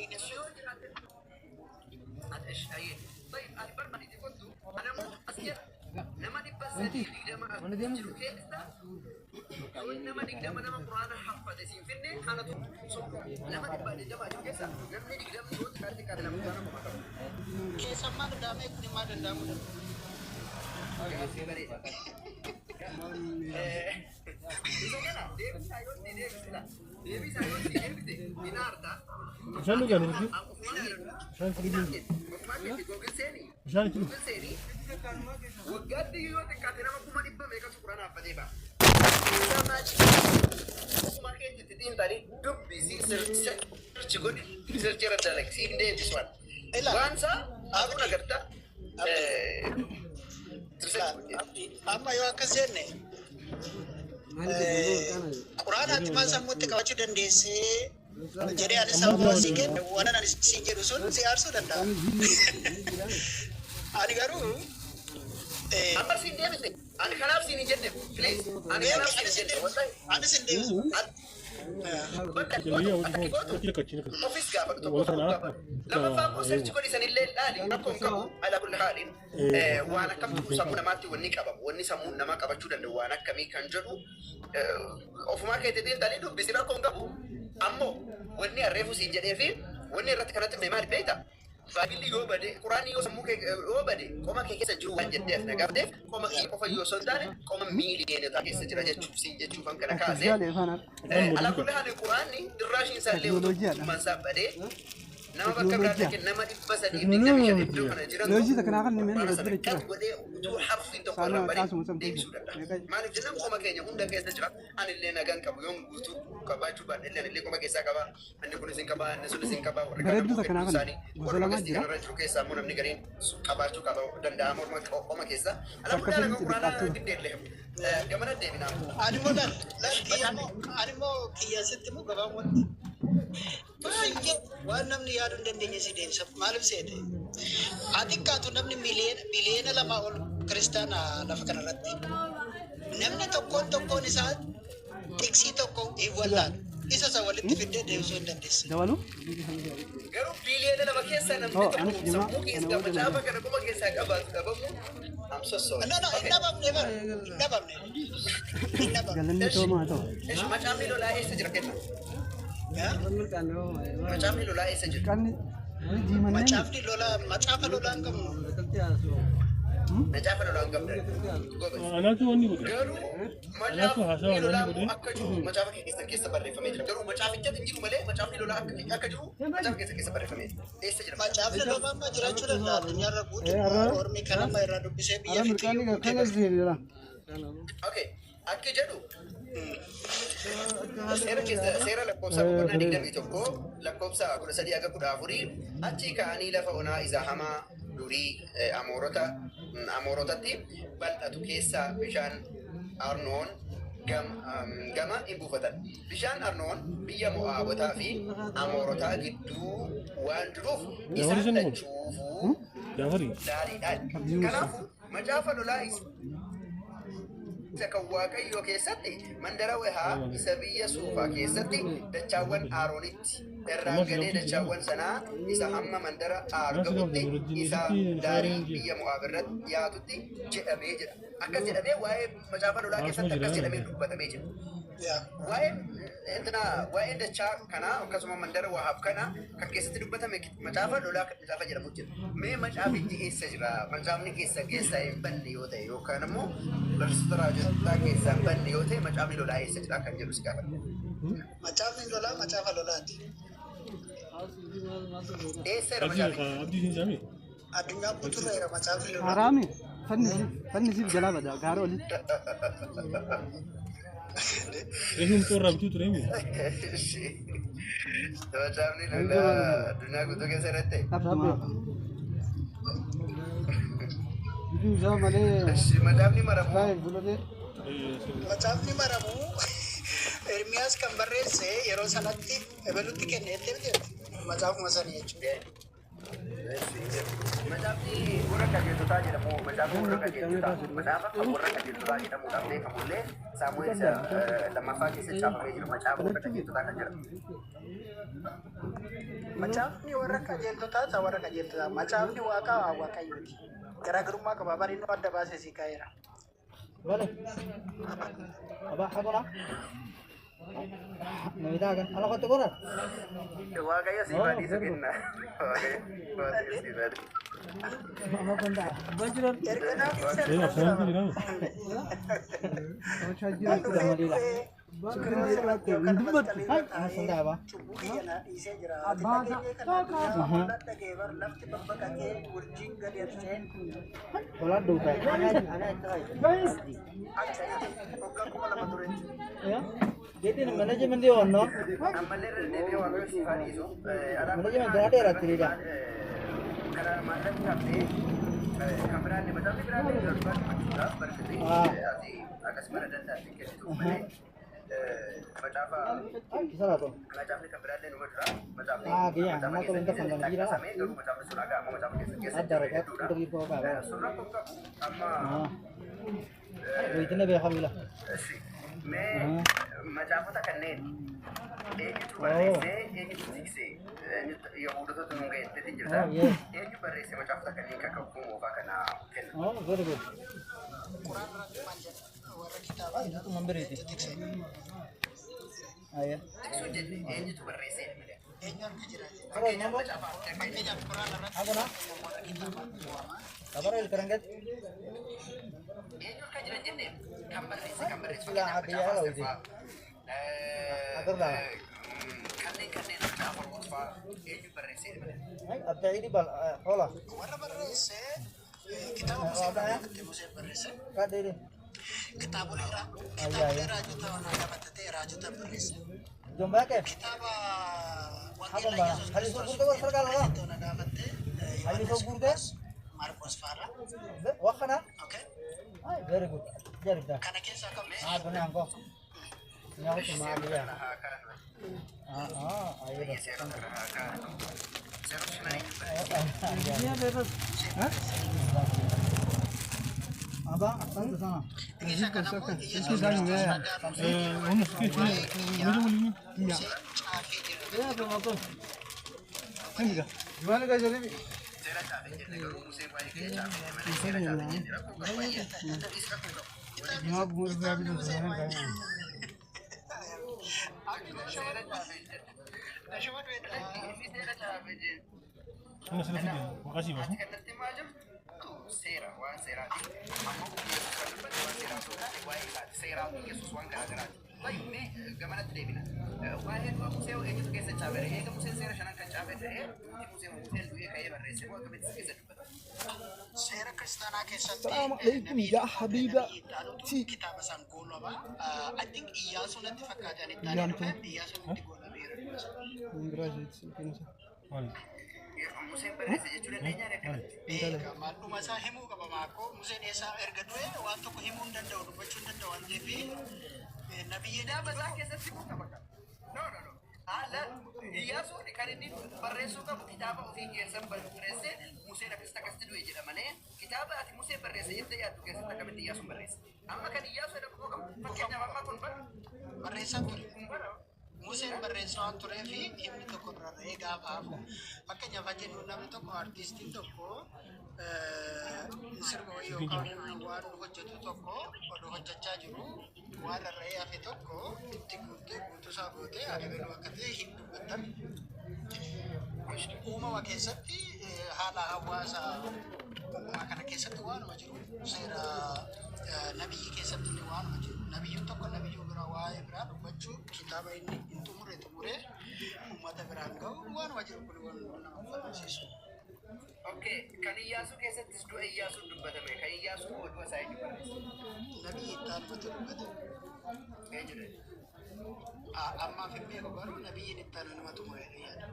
Beekne. Wanti mana deemu jiru. Keessammaa danda'amee kun immaa danda'amuu danda'a. Bishaan dhugaa nuti. Bishaan itti dhugu. Bishaan itti dhugu. Waggaatti yoo xiqqaate nama 100,000 meeqatu quraana haffatee ba'a. Osuma keetitti xiinxalii dubbisi, search godhi, search irra dalagi, siin deebisu waan. Ilaa Waan isaa aduun Abdii, agarta. Abdii, Research godhi. Abdii, amma yoo akkas jenne quraana ati maal sammuutti qabachuu dandeessee jedhee ani sababa sii kenne waan ani siin jedhu sun si aarsuu danda'a. Ani garuu Amma siin deebisne. Ani kanaaf siin hin jenne. Please. Ani beeki kanaaf siin anis hin hin jenne. deebisu. Wallahi. Anis hin deebisu. Bakka ati Jalii gootu, hawwa ati gootu hojii rakkachina kan. ofis gaafadhu, Wala tokkoffaa of kana gaafadhu. Lammaffaa immoo search godhi sanillee ilaali, rakkoo hin qabu. Ala kulli haaliin waan akkamtu sammuu namaatti wanni qabamu, wanni sammuu namaa qabachuu danda'u waan akkamii kan jedhu ofumaa keetii xiinxalii dubbisi, rakkoo hin qabu. Ammoo wanni harreefu siin jedhee fi wanni irratti kanatti himne maali beektaa? Baabilli yoo bade, quraanni yoo sammuu kee yoo bade, qoma kee keessa jiru waan jetteef na gaafateef, qoma kee qofa yoo osoo hin taane qoma miiliyonotaa keessa jira jechuuf siin jechuufan kana kaase. Ala kulli haali quraanni dirraashiin isaa illee utuu guutummaan isaa badee nama bakka biraa dhaqe nama 325 iddoo kana jirantu quraana sana kat godhee utuu harfiin tokko irraa hin badin deebisuu danda'a. Maaliif jennaan qoma keenya hunda keessa jira. Ani illee nagaan qabu yoon guutuu qabaachuu baadhe illee ani illee qoma keessaa qaba. Inni kunis hin qaba, inni sunis hin qaba. Warri kaan ammoo hedduun isaanii warra gastii kanarra jiru keessaa immoo namni gariin qabaachuu qaba danda'a morma qoma keessa. Ala kulli haali quraana giddeellee gamana deebinaa. Ani immoo laal laal kiyya immoo ani immoo kiyya sitti immoo gabaabumatti baay'ee waan namni yaaduu hin dandeenye si deebisa. Maaliif seete? Haa xiqqaatu namni miliyoona biliyoona 2 ol kiristaana lafa kanarratti. Namni tokkoon tokkoon isaa xiqsii tokko hin wallaalu. Isa isa walitti fiddee deebisuu hin dandeessa. Garuu biiliyoona 2 keessaa namni tokko sammuu keessaa macaafa kana qoma keessaa qabaatu dhabamuun I'm so sorry. No, no, hin dhabamne bar. Hin dhabamne. Hin dhabamne. Eshi, eshi, macaafni lolaa eessa jira kenna? Macaafni lolaa eessa jira? Macaafni lolaa macaafa lolaa hin qabnu. Macaafa lolaa hin qabdan. Gobas. Anaatu wanni godhe. Garuu Anaatu haasawa macaafni lolaa wanni immoo godhe. akka jiru macaafa kee keessan keessa barreeffamee jira. Garuu macaafichatti hin jiru malee macaafni lolaa akka jiru macaafa keessan keessa barreeffamee jira. Eessa jira macaafni? Macaafni lolaa amma jiraachuu danda'a addunyaarra guutuu ormi kan amma irraa dubbisee biyya fixu guutee bara. Okay. Akki jedhu seera keessa seera lakkoofsa boqonnaa 21 lakkoofsa 13 haga 14, achii ka'anii lafa onaa isa hamaa durii Amoorota Amoorotatti bal'atu keessa bishaan Arnoon gama in buufatan. Bishaan Arnoon biyya Mo'aabotaa fi Amoorotaa gidduu waan jiruuf Jaafari isaan sun kun. lachuufuu Jaafari. daariidhaan. Kanaafuu macaafa lolaa isa kan Waaqayyoo keessatti mandara Wehaa isa biyya Suufaa keessatti dachaawwan Aroonitti irraan gadee dachaawwan sanaa isa hamma mandara Aar ga'utti isa daarii biyya Mo'aab irratti dhiyaatutti jedhamee jira. Akkas jedhamee waa'ee macaafa lolaa keessatti akkas jedhamee dubbatamee jira. Waa'ee intina waa'ee dachaa kanaa akkasuma mandara Wahaab kana kan keessatti dubbatame macaafa lolaa macaafa jedhamu jira. Mee macaafichi eessa jira? Macaafni keessa keessaa hin banne yoo ta'e yookaan immoo barsiisota raajotaa keessaa hin banne yoo ta'e macaafni lolaa eessa jira kan jedhu si gaafadha. Macaafni lolaa macaafa lolaati. Eessa jira Abdii macaafichi? abdii siin saami. Addunyaa guutuurra jira macaafni lolaa. Haraami fannisiif jalaa bada gaara olitti. Reefu mucoo bituu ture mi? Macaafni lolaa addunyaa guutuu keessa irratti. Macaafni maramuu Macaafni maramuu Ermiyaas kan barreesse yeroo sanatti ebelutti kenne jettee miti macaafuma sanii jechuudha. Macaafni warra qajeeltotaa jedhamu, macaafni warra qajeeltotaa, macaafa kan warra qajeeltotaa jedhamuudhaan beekamullee Saamu'eel isa lammaffaa keessatti caafamee jiru macaafa warra qajeeltotaa kan jedhamu. Macaafni warra qajeeltotaa isa warra qajeeltotaa. Macaafni waaqaa waa waaqayyooti. Garaagarummaa qaba. Bari inni adda baasee si kaa'eera. Vale. Aba habara. Navidad ala kota gora. Waaqayyo siif haa dhiisu kenna. Waaqayyo Waaqayyo siif haa dhiisu. Ama konda. Bajran. Erga naaf ibsa Eh, afaan kun jedhamu. Kan dhufee dhufee Kiristoos irratti yookaan masqalii irra Asanda taa'ee aba. cubbuu kiyya na dhiisee jira. Ati dhageenyee kana addunyaa hollaan dhagee bar lafti babbaqaqee urjiin gadi harcee Hola duta. acha waggaa 2000 ture jechuudha. Ya. Jadi management dia ono. Ammallee irra deebi'ee Waaqayyo siif haa dhiisu. Alaa Management daa dheeraa tiriidha. Kana maallaqni haftee kan biraallee macaafni biraallee jira dhugaa dubbachuudhaaf barkatee ati akkasuma danda'atte kennitu malee macaafa Kisah tu. macaafni kan biraallee numa jira. Macaafni Ah, gaya. macaafa Nama kalau keessatti entah kan gira. caqasamee garuu macaafni sun haga amma macaafa keessa keessa Ada jiru rakyat hedduudha. untuk itu apa? Sun rakkoo qabu amma Ah. Duitnya be khamila. Mee macaafota kanneen eenyutu barreessee eenyutu tiksee eenyutu yahuudotatu nu ga'eetti jirta. Oh, yes. Eenyu barreesse macaafota kanneen kan kakuu moofaa kana kenna? Oh, very good. Quraan irratti maal jedha? Warra kitaabaa Itu memberi itu. tiksee. Ah ya. Tiksuu jenne eenyutu barreessee malee. Eenyu harka jira jedha. Fakkeenyaaf macaafa Asteer kan Fakkeenyaaf Quraan irratti Apa nak? warra kitaabaatu waama. Kabar el kerangket. eenyu harka jiran jenne kan barreesse kan barreesse Sila fakkeenyaaf hati macaafa ya Asteer itu. fa'aa. Agar dah. Kanneen kanneen macaafa Ruut fa'aa eenyu barreessee malee. Hai, abda ini bal hola. Warra barreesse kitaaba Musee irratti Museen barreesse. Kad ini. Kitaabolee kitaabolee raajota qabatatee raajota barreesse. Jomba ke? Kitaaba Apa Wangeela mbak? Yesuus Hali Kiristoos so gurte sarkal la. na gaafatte Hali so Yohaannis gurte? Maarqos fa'aadha. Wakana? Okay. Hai, very good. Jadi dah. Kana keessaa kam Ah, guna angko. Ini aku cuma dia. Haa kaanu. Ah, ah, ayo dah. Seerota irra haa kaanu. Seerota shanan eenyu barreesse? Abang, asal ke sana. Isa kana immoo Yesuus Kiristoos ragaa Musee Onu sikit. waa'ee kiyyaa Onu boleh. Musee caafee jira. Seera caafee jenne garuu Museen waa'ee kiyya caafee malee seera caafee jenne rakkoo qabu baay'ee. Is rakkoo qabu. Kitaabni Musee waa'ee Seera caafee jenne. Inni seera caafee jenne. Ana sila fide. Makasih bos. Ati kallattii maal jirtu seera waan seeraati. Ammoo Yesuus kan dubbate waan seeraa osoo hin taane waa'ee isaati. Seeraa fi Yesuus waan garaa garaati. Tayyuu mee gamanatti deebina. Waa'ee du'a Musee eenyutu keessa caafeera? Eega Museen seera shanan kan caafe ta'ee duuti Musee Museen du'ee ka'ee barreesse moo akkamitti isa keessa dubbata? Seera kiristaanaa keessatti السلام عليكم يا حبيبة nabiyyi kitaaba isaan goolaba. I think Iyyaasuun natti fakkaatan itti aanee dhufe Iyyaasuun itti goolabeera. Mali. Museen barreesse jechuu dandeenya akkanatti. Beeka maalluma isaa himuu qaba maakoo Museen eessaa erga du'e waan tokko himuu hin danda'u dubbachuu hin danda'u waan ta'eef nabiyyi Kitaaba isaa keessatti himuu qaba. No, no, no. Haala Iyyaasuun kan inni barreessuu qabu kitaaba ofii keessan barreesse Museen akkasitti akkasitti du'e jedha malee kitaaba ati Museen barreesse jettee yaaddu keessatti akkamitti Iyyaasuun barreesse. Amma kan Iyyaasu jedhamu koo qabu. Fakkeenyaaf amma kun bara barreessaa ture. kun bara Museen barreessaa waan turee fi himni tokko irra ta'ee gaafa hafu. Fakkeenyaaf haa jennu namni tokko artiistiin tokko sirba wayii yookaan waan hojjetu tokko odoo hojjechaa jiru waan rarra'ee hafe tokko itti guuttee guutuusaa gootee ani beluu akka ta'e hin dubbattan. Uumama keessatti haala hawaasa uumamaa kana keessatti waanuma jiru seera nabiyyi keessatti illee waanuma jiru. Nabiyyuun tokko nabiyyuu biraa waa'ee biraa dubbachuu kitaaba inni hin xumure xumuree uummata biraan gahu waanuma jiru kun waan nama falmisiisu. Okay, kan Iyyaasuu keessattis du'a Iyyaasuun dubbatame. Kan Iyyaasuu du'a isaa eenyu barreesse? Nabiyyi itti aanumatu dubbate. Eenyu? Ammaaf hin beeku garuu nabiyyiin itti aanu nama xumuree yaada.